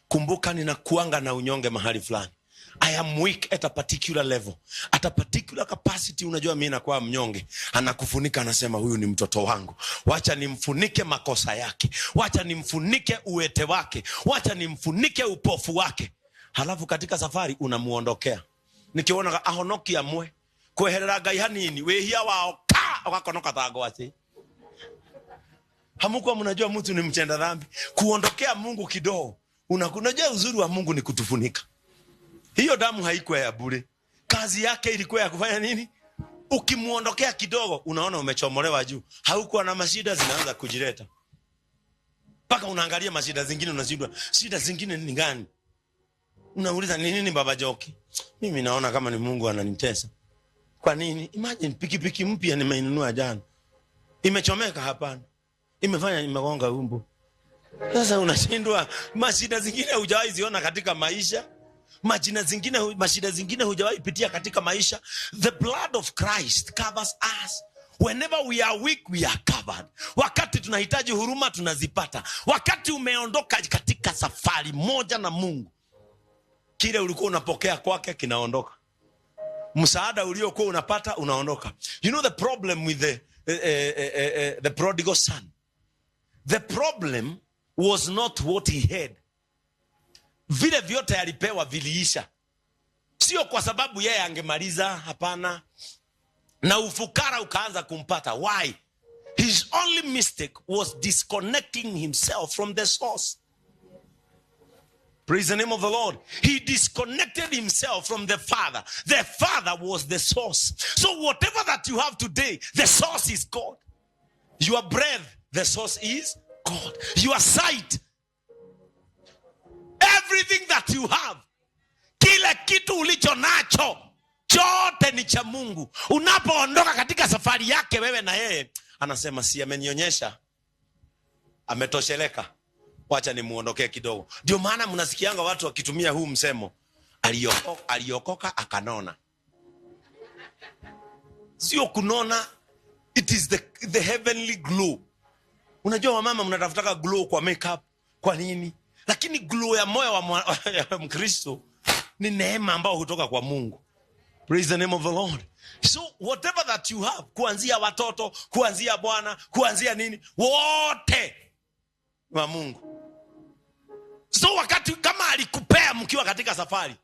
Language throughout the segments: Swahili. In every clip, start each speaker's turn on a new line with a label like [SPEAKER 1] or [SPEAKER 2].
[SPEAKER 1] Kumbuka ninakuanga na unyonge mahali fulani. I am weak at a particular level, at a particular capacity. Unajua mi nakuwa mnyonge, anakufunika, anasema huyu ni mtoto wangu, wacha nimfunike makosa yake, wacha nimfunike uwete wake, wacha nimfunike upofu wake. Halafu katika safari unamuondokea, nikiona ahonokia mwe kweherera Ngai hanini wihia wao ka ugakonoka ta ngwacĩ. Hamukuwa mnajua mtu ni mtenda dhambi, kuondokea Mungu kidogo. Unajua uzuri wa Mungu ni kutufunika. Hiyo damu haikuwa ya bure, kazi yake ilikuwa ya kufanya nini? Ukimuondokea kidogo, unaona umechomolewa juu, haukuwa na mashida, zinaanza kujileta mpaka unaangalia mashida zingine, unashindwa shida zingine ni gani? Unauliza ni nini, baba Joki? Mimi naona kama ni Mungu ananitesa. Kwa nini? Imagine pikipiki mpya nimeinunua jana, imechomeka? Hapana, imefanya imegonga umbu. Sasa unashindwa, mashida zingine hujawahi ziona katika maisha, majina zingine, mashida zingine hujawahi pitia katika maisha. The blood of Christ covers us. Whenever we are weak, we are covered. Wakati tunahitaji huruma, tunazipata. Wakati umeondoka katika safari moja na Mungu, kile ulikuwa unapokea kwake kinaondoka, msaada uliokuwa unapata unaondoka. You know the problem with the prodigal son, the problem was not what he had. Vile vyote alipewa viliisha, sio kwa sababu yeye angemaliza, hapana. Na ufukara ukaanza kumpata. Why? His only mistake was disconnecting himself from the source. Praise the name of the Lord. He disconnected himself from the Father. The Father was the source. So whatever that you have today, the source is God. Your breath, the source is God. Your sight, everything that you have, kila kitu ulicho nacho chote ni cha Mungu. Unapoondoka katika safari yake wewe na yeye, anasema si amenionyesha, ametosheleka, wacha nimuondokee kidogo. Ndio maana mnasikianga watu wakitumia huu msemo, aliokoka akanona. Sio kunona, it is the heavenly glow. Unajua wamama mnatafutaka glow kwa makeup, kwa nini? Lakini glow ya moyo ya Mkristo ni neema ambayo hutoka kwa Mungu. Praise the name of the Lord. So whatever that you have, kuanzia watoto, kuanzia bwana, kuanzia nini, wote wa Mungu. So wakati kama alikupea mkiwa katika safari,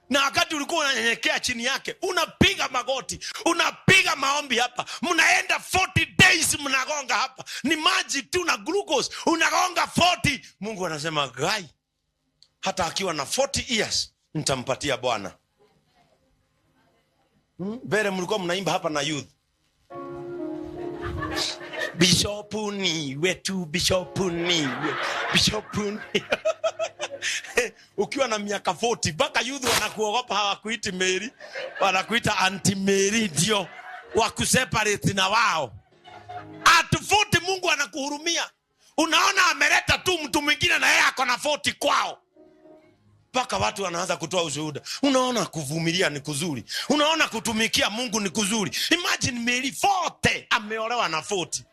[SPEAKER 1] na wakati ulikuwa unanyenyekea chini yake, unapiga magoti, unapiga maombi hapa, mnaenda 40 days, mnagonga hapa, ni maji tu na glucose, unagonga 40. Mungu anasema gai, hata akiwa na 40 years nitampatia Bwana. Mbele mlikuwa mnaimba hapa na youth, bishopu ni wetu, bishopu ni wetu, bishopu ni ukiwa na miaka 40 mpaka youth wanakuogopa, hawakuiti Mary, wanakuita Auntie Mary, ndio wakuseparate na wao. At 40 Mungu anakuhurumia, unaona ameleta tu mtu mwingine na yeye ako na 40 kwao, mpaka watu wanaanza kutoa ushuhuda. Unaona kuvumilia ni kuzuri, unaona kutumikia Mungu ni kuzuri. Imagine Mary 40 ameolewa na 40,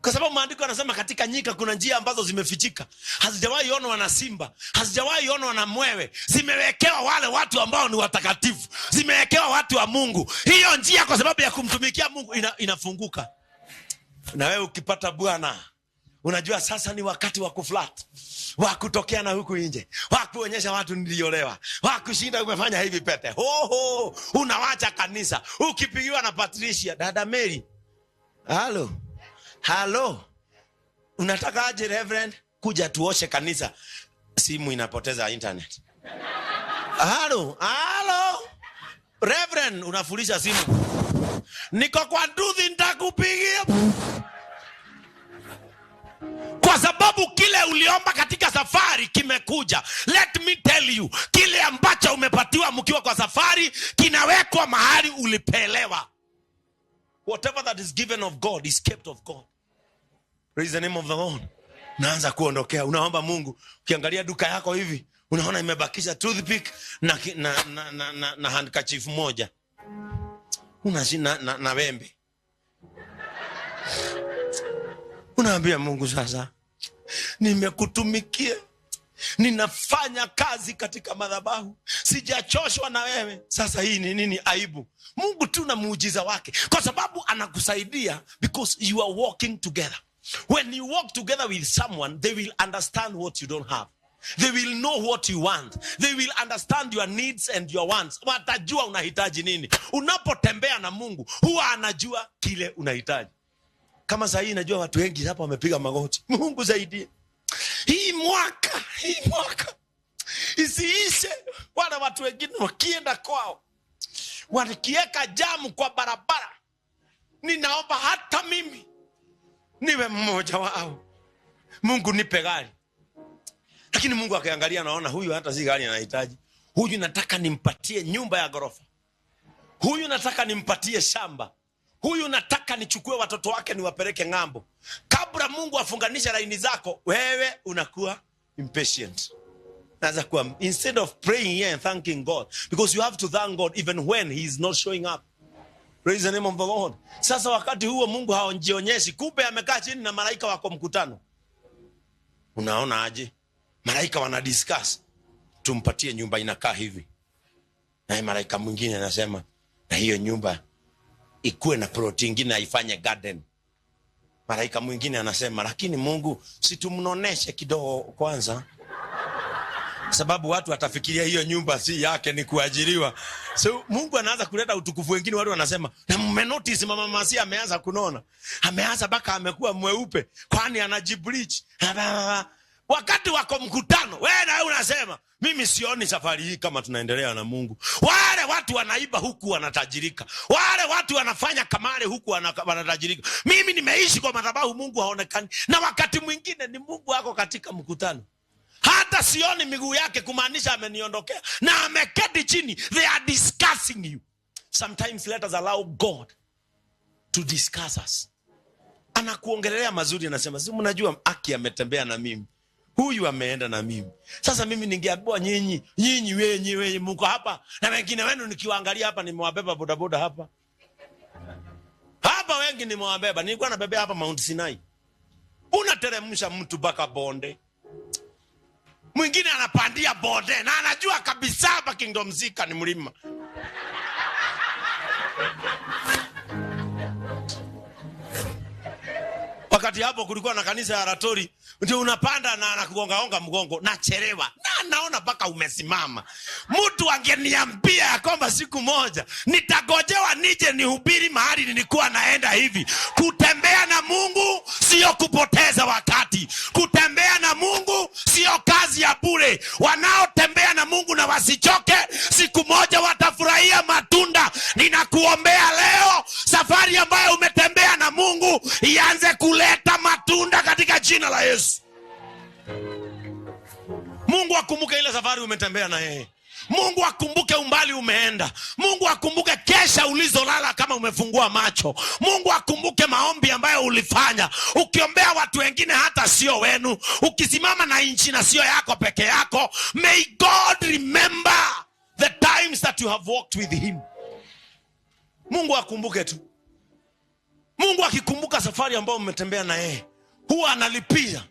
[SPEAKER 1] kwa sababu maandiko yanasema katika nyika kuna njia ambazo zimefichika, hazijawahi onwa na simba, hazijawahi onwa na mwewe, zimewekewa wale watu ambao ni watakatifu, zimewekewa watu wa Mungu. Hiyo njia kwa sababu ya kumtumikia Mungu inafunguka. Na wewe ukipata Bwana, unajua sasa ni wakati wa kuflat, wa kutokea na huku nje, wa kuonyesha watu niliolewa, wa kushinda umefanya hivi pete ho ho, unawacha kanisa ukipigiwa na Patricia, dada Mary, halo halo, unataka aje reverend? Kuja tuoshe kanisa. Simu inapoteza internet. Halo halo, reverend, unafulisha simu, niko kwa nduthi, nitakupigia kwa sababu kile uliomba katika safari kimekuja. Let me tell you, kile ambacho umepatiwa mkiwa kwa safari kinawekwa mahali ulipelewa. Whatever that is given of God is kept of God. Praise the name of the Lord. Naanza kuondokea, unaomba Mungu, ukiangalia duka yako hivi unaona imebakisha toothpick na handkerchief moja na wembe. Unaambia Mungu, sasa nimekutumikia. Ninafanya kazi katika madhabahu, sijachoshwa na wewe. Sasa hii ni nini? Aibu. Mungu tu na muujiza wake, kwa sababu anakusaidia because you are walking together. When you walk together with someone, they will understand what you don't have. They will know what you want. They will understand your needs and your wants. Watajua unahitaji nini. Unapotembea na Mungu, huwa anajua kile unahitaji. Kama saa hii najua watu wengi hapa wamepiga magoti. Mungu saidie. Hii mwaka isiishe. Wale watu wengine wakienda kwao, wakiweka jamu kwa barabara, ninaomba hata mimi niwe mmoja wao. Mungu nipe gari. Lakini Mungu akiangalia, naona huyu hata si gari anahitaji. Huyu nataka nimpatie nyumba ya ghorofa. Huyu nataka nimpatie shamba. Huyu nataka nichukue watoto wake niwapeleke ng'ambo. Kabla Mungu afunganishe laini zako, wewe unakuwa impatient. Naanza kuwa, instead of praying here and thanking God, because you have to thank God even when he is not showing up. Praise the name of the Lord. Sasa wakati huo Mungu haonjionyeshi, kumbe amekaa chini na malaika wako mkutano. Unaona aje? Malaika wana discuss, tumpatie nyumba inakaa hivi. Naye malaika mwingine anasema, na hiyo nyumba ikuwe na plot ingine aifanye garden. Malaika mwingine anasema, lakini Mungu, si tumnoneshe kidogo kwanza, sababu watu watafikiria hiyo nyumba si yake, ni kuajiriwa. So Mungu anaanza kuleta utukufu. Wengine watu wanasema, na mmenotice mama Masia ameanza kunona, ameanza mpaka amekuwa mweupe, kwani anajibleach. Wakati wako mkutano, wewe na wewe unasema, mimi sioni safari hii kama tunaendelea na Mungu. Wale watu wanaiba huku wanatajirika, wale watu wanafanya kamari huku wanatajirika. Mimi nimeishi kwa madhabahu, Mungu haonekani. Na wakati mwingine ni Mungu ako katika mkutano, hata sioni miguu yake, kumaanisha ameniondokea na ameketi chini. They are discussing you. Sometimes let us allow God to discuss us. Anakuongelea mazuri, anasema, si mnajua Aki ametembea na mimi, huyu ameenda na mimi. Sasa mimi ningeambiwa nyinyi, nyinyi wenyewe mko hapa na wengine wenu nikiwaangalia hapa, nimewabeba bodaboda hapa hapa, wengi nimewabeba. Nilikuwa nabebea hapa Mount Sinai, unateremsha mtu mpaka bonde, mwingine anapandia bonde na anajua kabisa hapa Kingdom Zika ni mlima. Wakati hapo kulikuwa na kanisa ya Ratori, ndio unapanda na anakugongaonga mgongo, nachelewa na naona mpaka umesimama. Mtu angeniambia ya kwamba siku moja nitagojewa nije nihubiri mahali nilikuwa naenda hivi. Kutembea na Mungu sio kupoteza wakati. Kutembea na Mungu sio kazi ya bure. Wanaotembea na Mungu na wasichoke, siku moja watafurahia matunda. Ninakuombea leo, safari ambayo umetembea na Mungu ianze kuleta matunda katika jina la Yesu. Mungu akumbuke ile safari umetembea na yeye. Mungu akumbuke umbali umeenda. Mungu akumbuke kesha ulizolala kama umefungua macho. Mungu akumbuke maombi ambayo ulifanya ukiombea watu wengine hata sio wenu, ukisimama na nchi na sio yako peke yako. May God remember the times that you have walked with him. Mungu akumbuke tu. Mungu akikumbuka safari ambayo mmetembea na yeye, huwa analipia.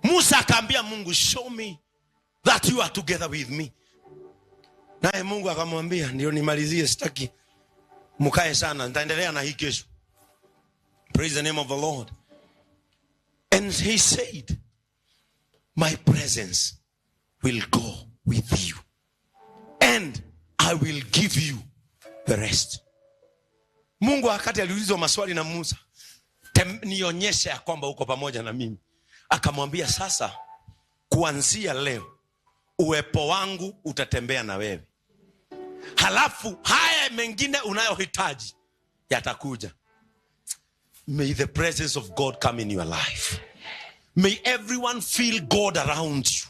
[SPEAKER 1] Musa akaambia Mungu, show me that you are together with me. Naye Mungu akamwambia, ndio nimalizie, sitaki mkae sana, nitaendelea na hii kesho. Praise the name of the Lord. And he said, my presence will go with you and I will give you the rest. Mungu wakati aliulizwa maswali na Musa, nionyeshe ya kwamba uko pamoja na mimi, akamwambia sasa, kuanzia leo uwepo wangu utatembea na wewe, halafu haya mengine unayohitaji yatakuja. May the presence of God come in your life. May everyone feel God around you.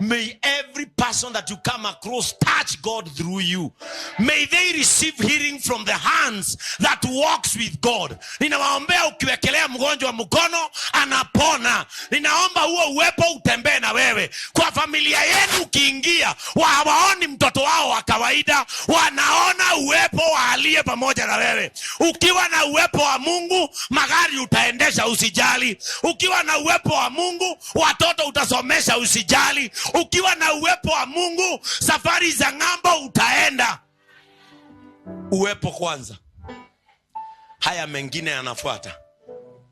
[SPEAKER 1] May every person that you come across touch God through you. May they receive healing from the hands that walks with God. Ninawaombea ukiwekelea mgonjwa mkono anapona. Ninaomba huo uwepo utembee na wewe. wewe. Kwa familia yenu ukiingia, hawaoni mtoto wao wa kawaida, wanaona uwepo wa aliye pamoja na wewe. Ukiwa na uwepo wa Mungu, magari utaendesha, usijali. Ukiwa na uwepo wa Mungu, watoto utasomesha, usijali. Ukiwa na uwepo wa Mungu, safari za ng'ambo utaenda. Uwepo kwanza, haya mengine yanafuata.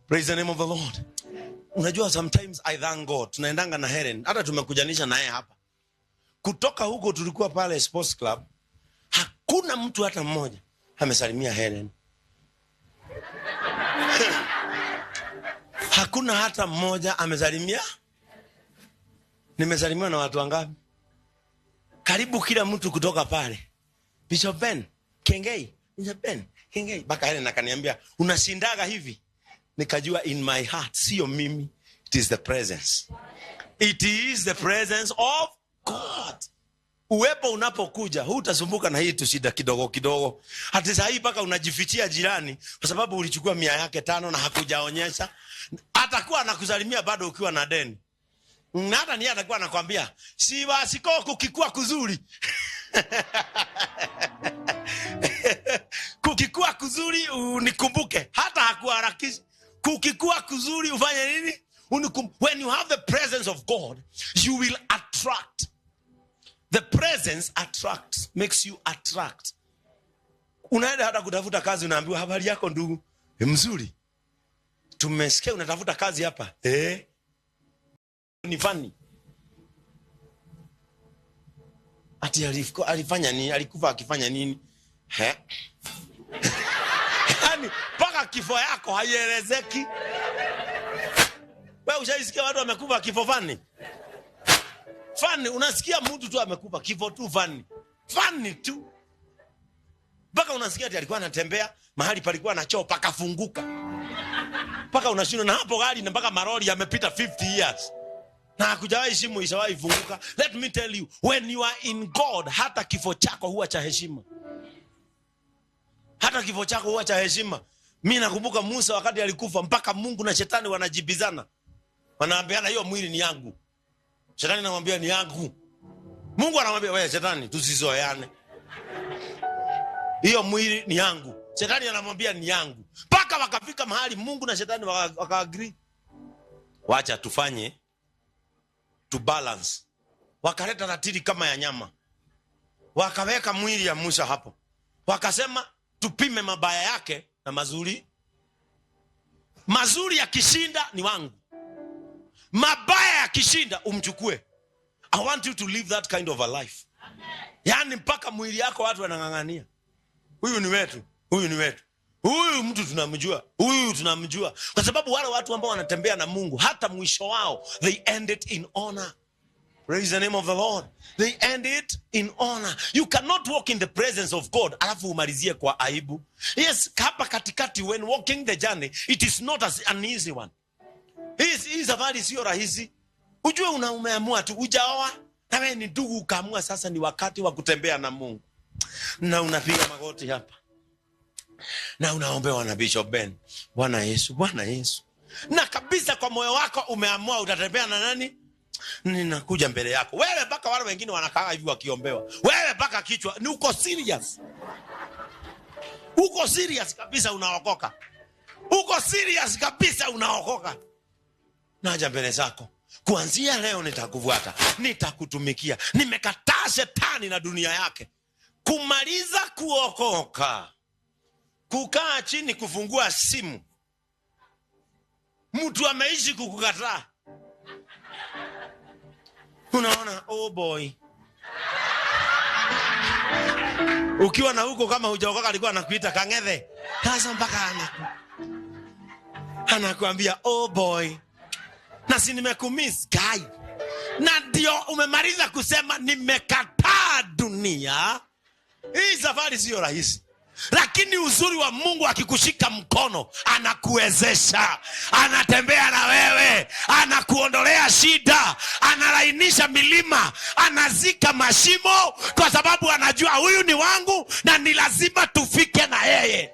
[SPEAKER 1] Praise the name of the Lord. Unajua, sometimes I thank God. Tunaendanga na Helen, hata tumekujanisha naye hapa. Kutoka huko tulikuwa pale Sports Club, hakuna mtu hata mmoja amesalimia Helen. Hakuna hata mmoja amesalimia. Nimesalimiwa na watu wangapi? Karibu kila mtu kutoka pale. Bishop Ben Kengei, Bishop Ben Kengei. Mpaka Helen akaniambia, unashindaga hivi? Nikajua in my heart sio mimi, it is the presence. It is the presence of God. Uwepo unapokuja hutasumbuka na hii tushida kidogo kidogo. Hata saa hii mpaka unajifichia jirani kwa sababu ulichukua 500 na hakujaonyesha. Atakuwa anakusalimia bado ukiwa na deni. Na hata ni atakuwa anakwambia, si wasiko kukikua kuzuri. Kukikua kuzuri unikumbuke. Hata hakuharakishi. Kukikua kuzuri ufanye nini? When you have the presence of God, you will attract. The presence attracts, makes you attract. Unaenda hata kutafuta kazi, unaambiwa habari yako ndugu, mzuri. Tumesikia unatafuta kazi hapa. Ni fani. Ati alifanya nini? Alikufa akifanya nini? He? Yaani mpaka kifo yako haielezeki. Wewe ushaisikia watu wamekufa kifo fani? Fani, unasikia mtu tu amekufa kifo tu fani. Fani tu. Mpaka unasikia ati alikuwa anatembea mahali palikuwa na choo pakafunguka. Mpaka unashindwa na hapo gari na mpaka maroli yamepita 50 years. Na hakujawahi shimo ishawahi funguka. Let me tell you, when you are in God, hata kifo chako huwa cha heshima. Hata kifo chako huwa cha heshima. Mimi nakumbuka Musa wakati alikufa, mpaka Mungu na shetani wanajibizana. Wanaambiana hiyo mwili ni yangu. Shetani anamwambia ni yangu. Mungu anamwambia wewe shetani, tusizoeane. Hiyo mwili ni yangu. Shetani anamwambia ni yangu. Mpaka wakafika mahali Mungu na shetani waka-agree. Wacha tufanye to balance. Wakaleta ratili kama ya nyama. Wakaweka mwili ya Musa hapo. Wakasema tupime mabaya yake na mazuri. Mazuri yakishinda ni wangu. Mabaya yakishinda umchukue. I want you to live that kind of a life. Yaani mpaka mwili yako watu wanang'ang'ania. Huyu ni wetu, huyu ni wetu. Huyu mtu tunamjua, huyu tunamjua. Kwa sababu wale watu ambao wanatembea na Mungu hata mwisho wao they end it in honor. Praise the name of the Lord. They end it in honor. You cannot walk in the presence of God alafu umalizie kwa aibu. Yes, hapa katikati when walking the journey it is not as an easy one. Hii safari sio rahisi. Ujue umeamua tu, hujaoa na wewe ni ndugu ukaamua sasa ni wakati wa kutembea na Mungu. Na unapiga magoti hapa. Na unaombewa na Bishop Ben. Bwana Yesu, Bwana Yesu. Na kabisa kwa moyo wako umeamua utatembea na nani? Ninakuja mbele yako. Wewe mpaka wale wengine wanakaa hivi wakiombewa. Wewe mpaka kichwa ni uko serious. Uko serious kabisa unaokoka. Uko serious kabisa unaokoka. Naja mbele zako. Kuanzia leo nitakufuata, nitakutumikia. Nimekataa shetani na dunia yake. Kumaliza kuokoka, kukaa chini kufungua simu, mtu ameishi kukukataa. Unaona, oh boy. Ukiwa na huko kama hujaokoka alikuwa anakuita kang'ethe. Sasa mpaka anakuambia oh boy. Na si nimekumiss guy. Na ndio umemaliza kusema nimekataa dunia. Hii safari sio rahisi. Lakini uzuri wa Mungu akikushika mkono, anakuwezesha, anatembea na wewe, anakuondolea shida, analainisha milima, anazika mashimo, kwa sababu anajua huyu ni wangu na ni lazima tufike na yeye.